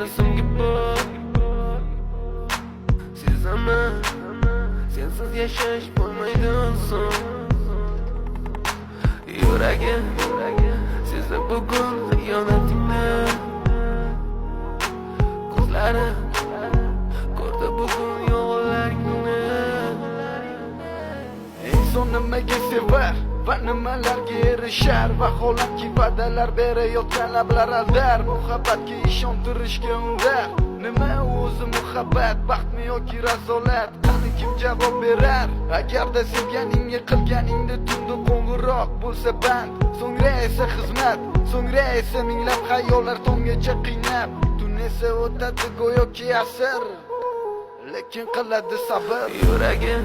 Yuragimda so'nggi bor. Sezaman, sensiz yashash bo'lmaydi oson. Yuragim sezdi bugun xiyonatingni. Ko'zlarim ko'rdi bugun yolg'onlaringni. Inson nimaga sevar va nimalarga erishar? Vaholanki, va'dalar berayotgan lablar aldar, muhabbatga ishontirishga undar. Nima o'zi muhabbat? Baxtmi yoki razolat? Qani, kim javob berar? Agarda sevganingga qilganingda tunda qo'ng'iroq bo'lsa band, so'ngra esa xizmat, so'ngra esa minglab xayollar tonggacha qiynab, tun esa o'tadi go'yoki asr, lekin qiladi sabr. Yuragim